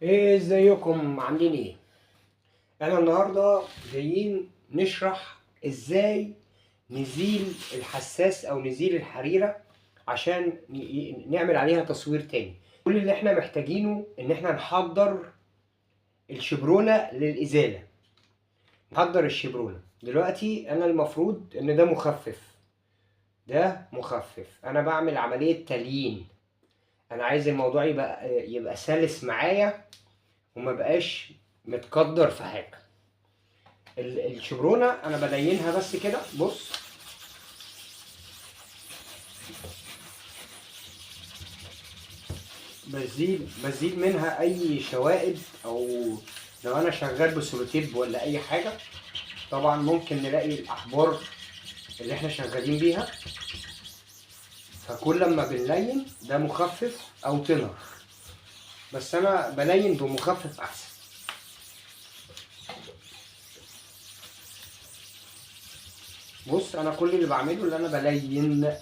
ايه ازيكم؟ عاملين ايه؟ انا النهارده جايين نشرح ازاي نزيل الحساس او نزيل الحريره عشان نعمل عليها تصوير تاني. كل اللي احنا محتاجينه ان احنا نحضر الشبرونه للازاله. نحضر الشبرونه دلوقتي. انا المفروض ان ده مخفف، ده مخفف، انا بعمل عملية تليين. انا عايز الموضوع يبقى سلس معايا وما بقاش متقدر في حاجة. الشبرونه انا بلينها بس كده. بص، بزيل منها اي شوائب، او لو انا شغال بسولوتيب ولا اي حاجة. طبعا ممكن نلاقي الاحبار اللي احنا شغالين بيها، فكل لما بنلين ده مخفف او تنر، بس انا بلين بمخفف احسن. بص، انا كل اللي بعمله اللي انا بلين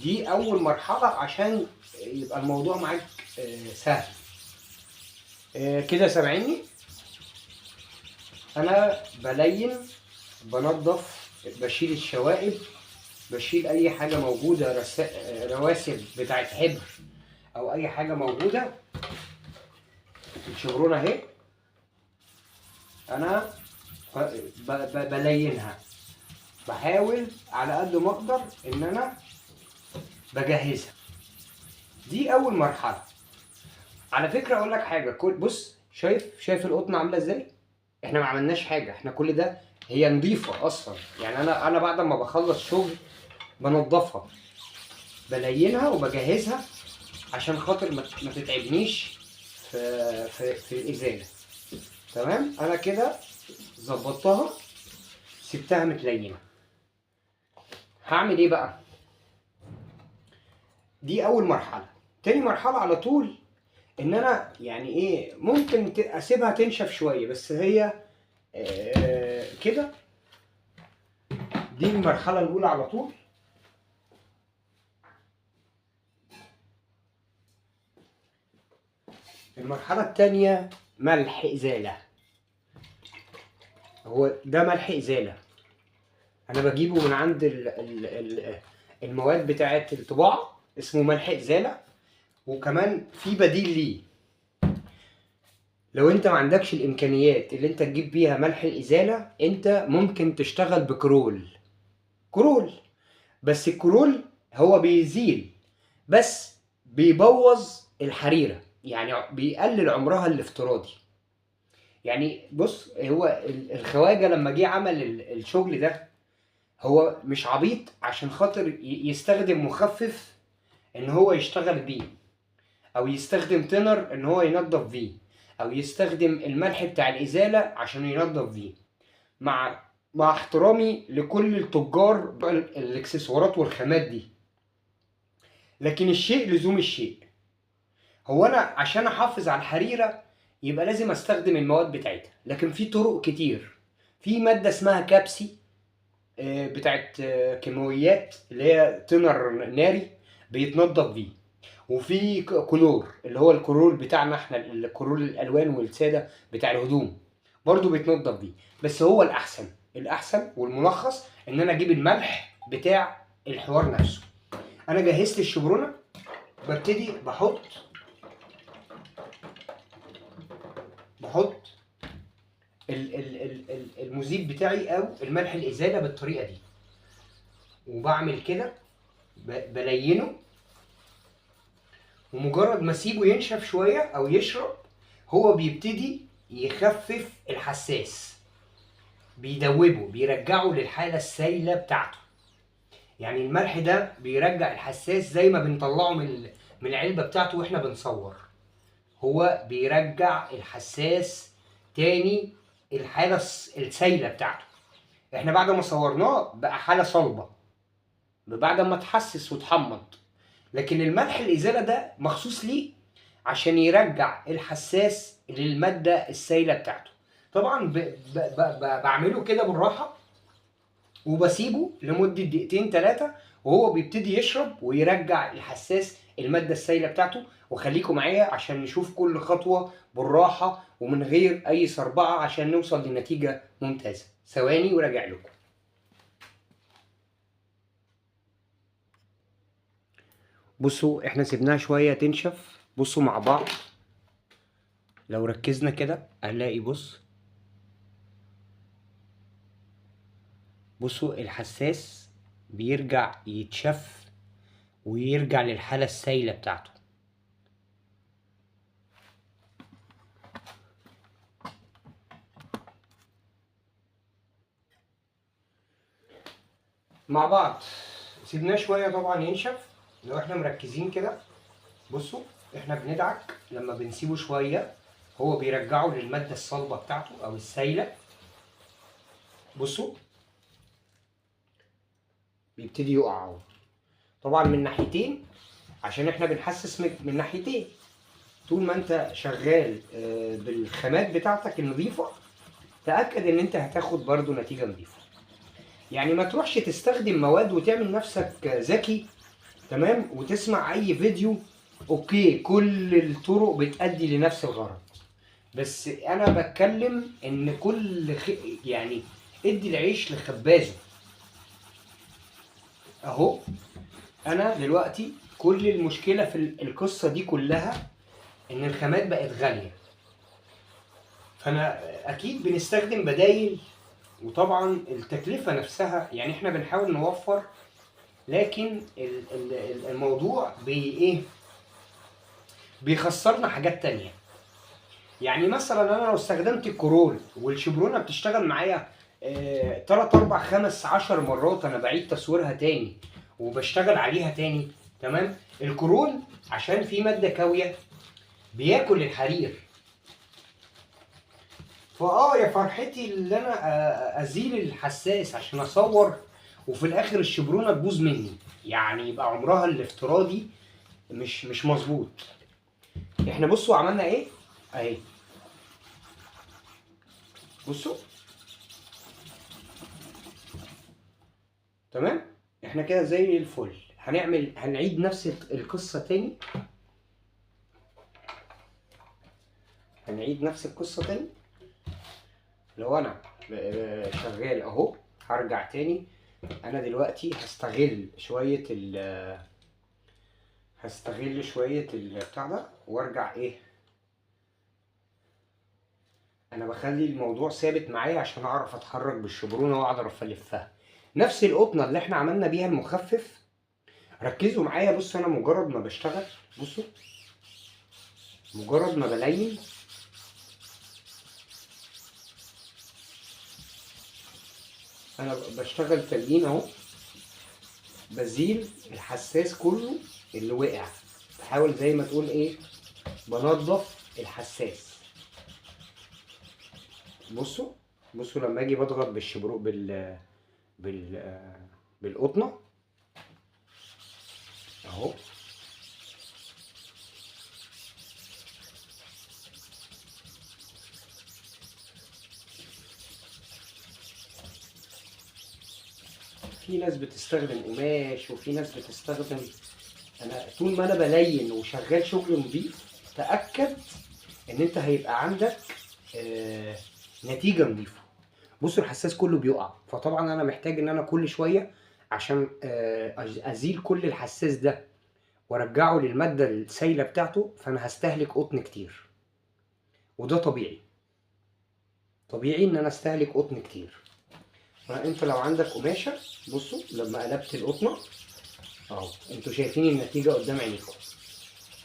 دي اول مرحلة عشان يبقى الموضوع معاك سهل. كده سامعيني؟ انا بلين، بنظف، بشيل الشوائب، بشيل اي حاجة موجودة، رواسب بتاعت حبر او اي حاجة موجودة. الشبرونه اهي انا بلينها، بحاول على قد ما اقدر ان انا بجهزها. دي اول مرحلة. على فكرة اقول لك حاجة، بص، شايف القطن عامله ازاي؟ احنا ما عملناش حاجة، احنا كل ده هي نظيفة اصلا. يعني انا بعد ما بخلص شغل بنضفها، بلينها وبجهزها عشان خاطر ما تتعبنيش في الازالة. تمام، انا كده ظبطتها، سبتها متلينه. هعمل ايه بقى؟ دي اول مرحلة. تاني مرحلة على طول ان انا يعني ايه، ممكن اسيبها تنشف شوية، بس هي كده. دي المرحلة الاولى على طول. المرحلة التانية ملح ازالة. هو ده ملح ازالة، انا بجيبه من عند المواد بتاعه الطباعة، اسمه ملح ازالة. وكمان في بديل ليه، لو انت ما عندكش الامكانيات اللي انت تجيب بيها ملح الازالة، انت ممكن تشتغل بكرول. كرول، بس الكرول هو بيزيل بس بيبوظ الحريره، يعني بيقلل عمرها الافتراضي. يعني بص، هو الخواجه لما جه عمل الشغل ده، هو مش عبيط عشان خاطر يستخدم مخفف ان هو يشتغل بيه، او يستخدم تنر ان هو ينظف بيه، او يستخدم الملح بتاع الازالة عشان ينظف بيه. مع احترامي لكل التجار بتوع الاكسسوارات والخامات دي، لكن الشيء لزوم الشيء. هو انا عشان احافظ على الحريره يبقى لازم استخدم المواد بتاعتها، لكن في طرق كتير. في مادة اسمها كابسي، بتاعت كيماويات اللي هي تنر ناري بيتنضف بيه، وفي كلور اللي هو الكلور بتاعنا احنا، الكلور الالوان والسادة بتاع الهدوم، برضو بيتنضف بيه. بس هو الاحسن والملخص ان انا اجيب الملح بتاع الحوار نفسه. انا جهزت الشبرونه، ببتدي بحط المذيب بتاعي او الملح الازالة بالطريقة دي، وبعمل كده بلينه، ومجرد ما اسيبه ينشف شوية او يشرب هو بيبتدي يخفف الحساس، بيدوبه، بيرجعه للحالة السايله بتاعته. يعني الملح ده بيرجع الحساس زي ما بنطلعه من العلبة بتاعته واحنا بنصور، هو بيرجع الحساس تاني الحالة السايله بتاعته. احنا بعد ما صورناه بقى حاله صلبه بعد ما تحسس وتحمض، لكن الملح الازالة ده مخصوص ليه عشان يرجع الحساس للمادة السايله بتاعته. طبعا بعمله كده بالراحة وبسيبه لمدة دقيقتين 3، وهو بيبتدي يشرب ويرجع الحساس المادة السايله بتاعته، وخليكم معايا عشان نشوف كل خطوة بالراحة ومن غير اي صربعه عشان نوصل لنتيجة ممتازة. ثواني وراجع لكم. بصوا احنا سيبناها شوية تنشف. بصوا مع بعض لو ركزنا كده هنلاقي، بصوا الحساس بيرجع يتشف ويرجع للحالة السايلة بتاعته. مع بعض سيبناه شوية طبعا ينشف. لو احنا مركزين كده بصوا احنا بندعك لما بنسيبه شوية هو بيرجعه للمادة الصلبة بتاعته او السايلة. بصوا بيبتدي يقع اهو، طبعا من ناحيتين عشان احنا بنحسس من ناحيتين. طول ما انت شغال بالخامات بتاعتك النظيفة تأكد ان انت هتاخد برضو نتيجة نظيفة. يعني ما تروحش تستخدم مواد وتعمل نفسك ذكي، تمام، وتسمع اي فيديو okay كل الطرق بتأدي لنفس الغرض. بس انا بتكلم ان كل يعني ادي العيش لخبازه. اهو انا دلوقتي كل المشكلة في القصة دي كلها ان الخامات بقت غالية، فانا اكيد بنستخدم بدايل، وطبعا التكلفة نفسها يعني احنا بنحاول نوفر، لكن الموضوع ايه بيخسرنا حاجات تانية. يعني مثلا انا لو استخدمت الكرول والشبرونه بتشتغل معايا 3 4 5 10 مرات، انا بعيد تصويرها تاني وبشتغل عليها تاني، تمام. الكرول عشان فيه مادة كاويه بياكل الحرير، فاه يا فرحتي اللي انا ازيل الحساس عشان اصور وفي الاخر الشبرونه تبوظ مني، يعني يبقى عمرها الافتراضي مش مظبوط. احنا بصوا عملنا ايه اهي، بصوا تمام، احنا كده زي الفل. هنعيد نفس القصة تاني، هنعيد نفس القصة تاني. لو انا شغال اهو هرجع تاني. انا دلوقتي هستغل شوية بتاع ده وارجع ايه، انا بخلي الموضوع ثابت معايا عشان اعرف اتحرك بالشبرونه واعرف الفها. نفس القطنه اللي احنا عملنا بيها المخفف، ركزوا معايا. بصوا انا مجرد ما بشتغل، بصوا مجرد ما بلين انا بشتغل تليين اهو، بزيل الحساس كله اللي وقع، بحاول زي ما تقول ايه بنظف الحساس. بصوا بصوا لما اجي بضغط بالشبروق بال بال بالقطنه اهو، في ناس بتستخدم قماش وفي ناس بتستخدم، انا طول ما انا بلين وشغال شغل نظيف تاكد ان انت هيبقى عندك نتيجة نظيفة. بصوا الحساس كله بيقع، فطبعا انا محتاج ان انا كل شوية عشان ازيل كل الحساس ده وارجعه للمادة السايله بتاعته، فانا هستهلك قطن كتير، وده طبيعي، طبيعي ان انا استهلك قطن كتير. فانت لو عندك قماشة، بصوا لما قلبت القطنه اهو انتوا شايفين النتيجة قدام عينيكم.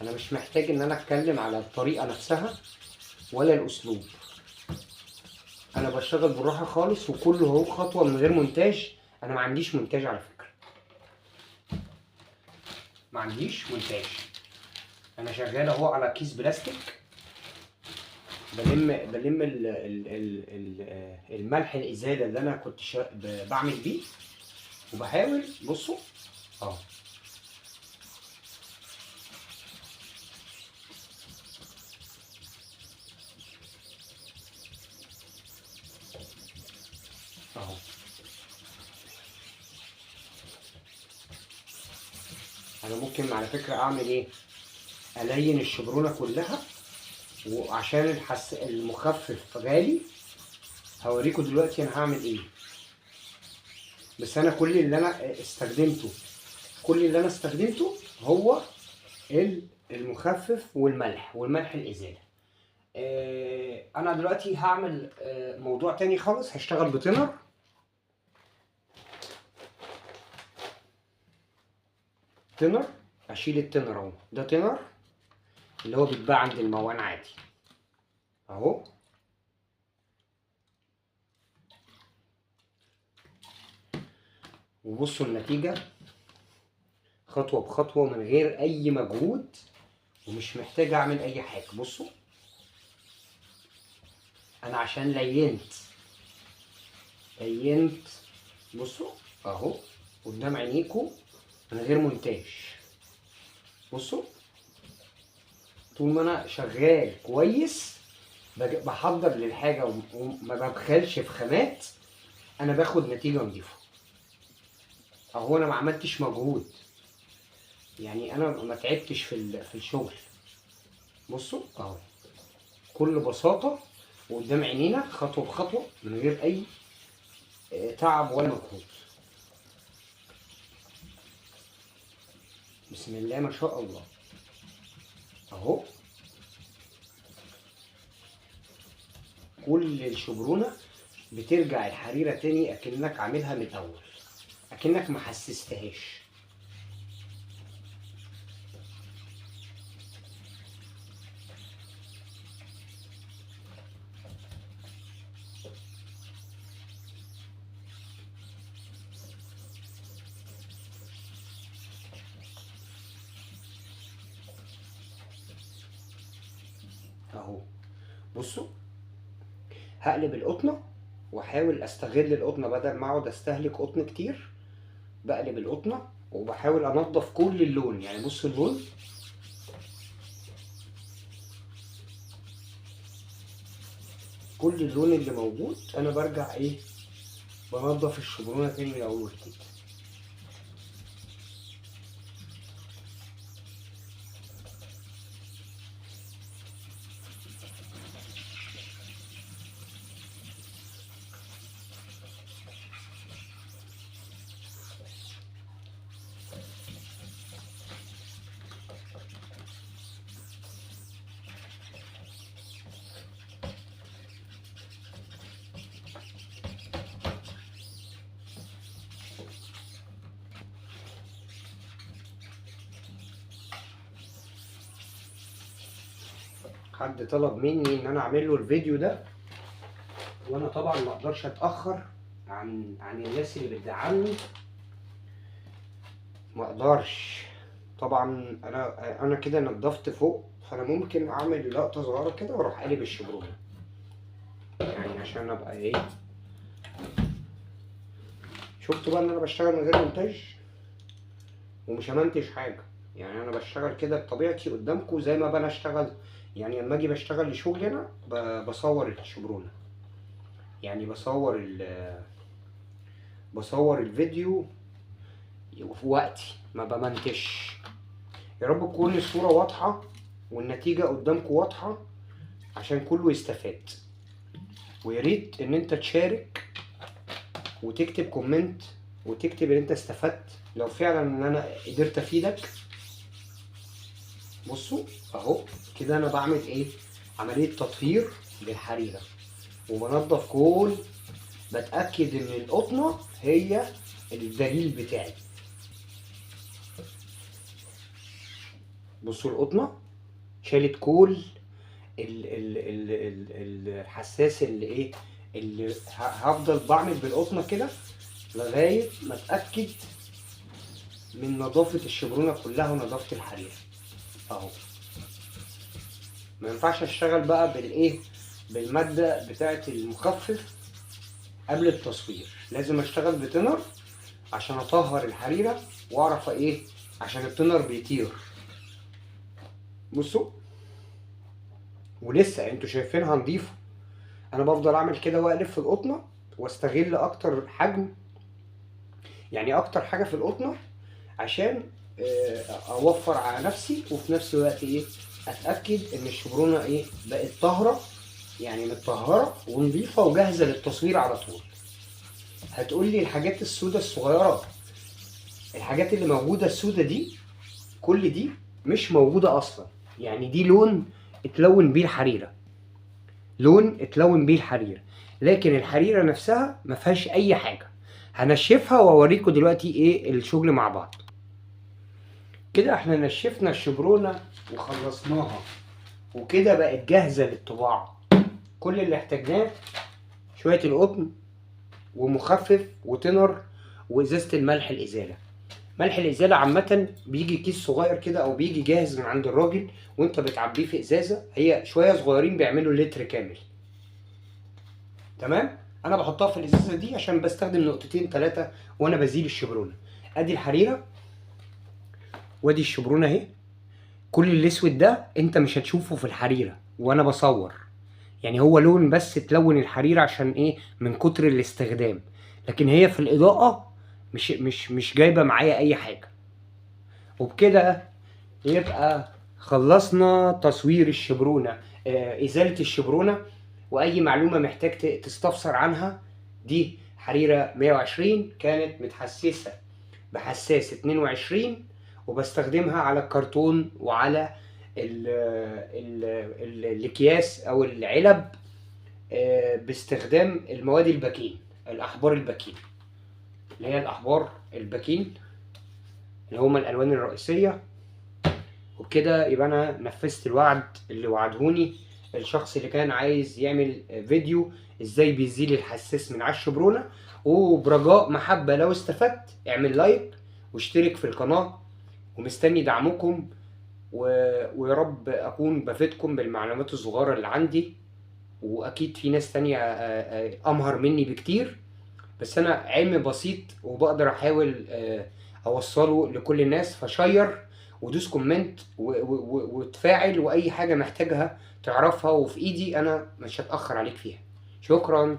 انا مش محتاج ان انا اتكلم على الطريقة نفسها ولا الاسلوب، انا بشتغل بالراحة خالص وكله اهو خطوة من غير مونتاج. انا ما عنديش مونتاج على فكرة، ما عنديش مونتاج، انا شغال اهو على كيس بلاستيك، بلم ال ال ال الملح الازالة اللي انا كنت بعمل بيه، وبحاول بصوا اهو اهو. انا ممكن على فكرة اعمل ايه، الين الشبرونه كلها، وعشان المخفف غالي هوريكم دلوقتي انا هعمل ايه. بس انا كل اللي انا استخدمته هو المخفف والملح، والملح الازالة. انا دلوقتي هعمل موضوع تاني خالص، هشتغل بتنر. تنر، اشيل التنر اهو، ده تنر اللي هو بيتباع عند الموان عادي اهو. وبصوا النتيجة خطوة بخطوة من غير اي مجهود، ومش محتاج اعمل اي حاجة. بصوا انا عشان لينت، بصوا اهو قدام عينيكم من غير مونتاج. بصوا طول ما انا شغال كويس بحضر للحاجة وما ببخلش في خامات، انا باخد نتيجة نظيفة اهو. انا ما عملتش مجهود، يعني انا ما تعبتش في الشغل. بصوا اهو بكل بساطة وقدام عينينا خطوة بخطوة من غير اي تعب ولا مجهود. بسم الله ما شاء الله اهو. كل الشبرونه بترجع الحريره تاني اكنك عاملها من الاول، اكنك ما حسستهاش. اهو بصوا هقلب القطنه واحاول استغل القطنه، بدل ما اقعد استهلك قطن كتير بقلب القطنه وبحاول انضف كل اللون. يعني بصوا اللون كل اللون اللي موجود انا برجع ايه بنضف الشبرونه تاني من اول وجديد. حد طلب مني ان انا اعمل له الفيديو ده، وانا طبعا ما اقدرش اتاخر عن الناس اللي بتدعمني، ما اقدرش طبعا. انا كده نضفت فوق، فانا ممكن اعمل لقطة صغيرة كده واروح قالب الشبرونه، يعني عشان ابقى ايه. شفتوا بقى ان انا بشتغل من غير مونتاج ومش همنتج حاجة، يعني انا بشتغل كده بطبيعتي قدامكم زي ما انا اشتغل. يعني لما اجي بشتغل لشغلي انا بصور الشبرونه، يعني بصور الفيديو في وقتي، ما بمنتش. يا رب تكون الصورة واضحة والنتيجة قدامكم واضحة عشان كله يستفاد. ويا ريت ان انت تشارك وتكتب comment وتكتب ان انت استفدت لو فعلا ان انا قدرت افيدك. بصوا اهو كده انا بعمل ايه، عملية تطهير للحريرة وبنضف كل، بتأكد ان القطنة هي الدليل بتاعي. بصوا القطنة شالت كل الحساس اللي ايه اللي هفضل بعمل بالقطنة كده لغاية ما اتأكد من نظافة الشبرونة كلها ونظافة الحريرة اهو. ما ينفعش اشتغل بقى بالايه بالمادة بتاعة المخفف قبل التصوير، لازم اشتغل بتنر عشان اطهر الحريرة واعرف ايه، عشان التنر بيطير. بصوا ولسه انتوا شايفينها نظيفة، انا بفضل اعمل كده والف في القطنة واستغل اكتر حجم، يعني اكتر حاجة في القطنة عشان اوفر على نفسي، وفي نفس الوقت ايه اتاكد ان الشبرونه ايه بقت طاهرة، يعني متطهره ونظيفه وجاهزة للتصوير على طول. هتقول لي الحاجات السودة الصغيرة، الحاجات اللي موجودة السودة دي كل دي مش موجودة اصلا، يعني دي لون اتلون بيه الحريره، لون اتلون بيه الحريره، لكن الحريره نفسها ما فيهاش اي حاجة. هنشفها واوريكم دلوقتي ايه الشغل مع بعض. كده احنا نشفنا الشبرونه وخلصناها، وكده بقت جاهزة للطباعة. كل اللي احتاجناه شوية القطن ومخفف وتنر وازازه الملح الازالة. ملح الازالة عامة بيجي كيس صغير كده، او بيجي جاهز من عند الراجل وانت بتعبيه في ازازة، هي شوية صغيرين بيعملوا لتر كامل. تمام، انا بحطها في الازازه دي عشان بستخدم نقطتين 3 وانا بزيل الشبرونه. ادي الحريره وادي الشبرونه اهي. كل الاسود ده انت مش هتشوفه في الحريره وانا بصور، يعني هو لون بس تلون الحريره عشان ايه من كتر الاستخدام، لكن هي في الاضاءة مش جايبه معايا اي حاجة. وبكده يبقى خلصنا تصوير الشبرونه، ازالة الشبرونه. واي معلومة محتاج تستفسر عنها، دي حريره 120 كانت متحسسه بحساس 22، وبستخدمها على الكرتون وعلى ال ال ال الاكياس او العلب، باستخدام المواد الباكين، الاحبار الباكين، اللي هي الاحبار الباكين اللي هما الالوان الرئيسية. وبكده يبقى انا نفذت الوعد اللي وعدهوني الشخص اللي كان عايز يعمل فيديو ازاي بيزيل الحساس من على الشبرونه. وبرجاء محبة لو استفدت اعمل like واشترك في القناة، ومستني دعمكم، ويا رب اكون بفيدكم بالمعلومات الصغيرة اللي عندي. واكيد في ناس تانية امهر مني بكتير، بس انا علم بسيط وبقدر احاول اوصله لكل الناس. ف share ودوس comment وتفاعل، واي حاجة محتاجها تعرفها وفي ايدي انا مش هتأخر عليك فيها. شكرا.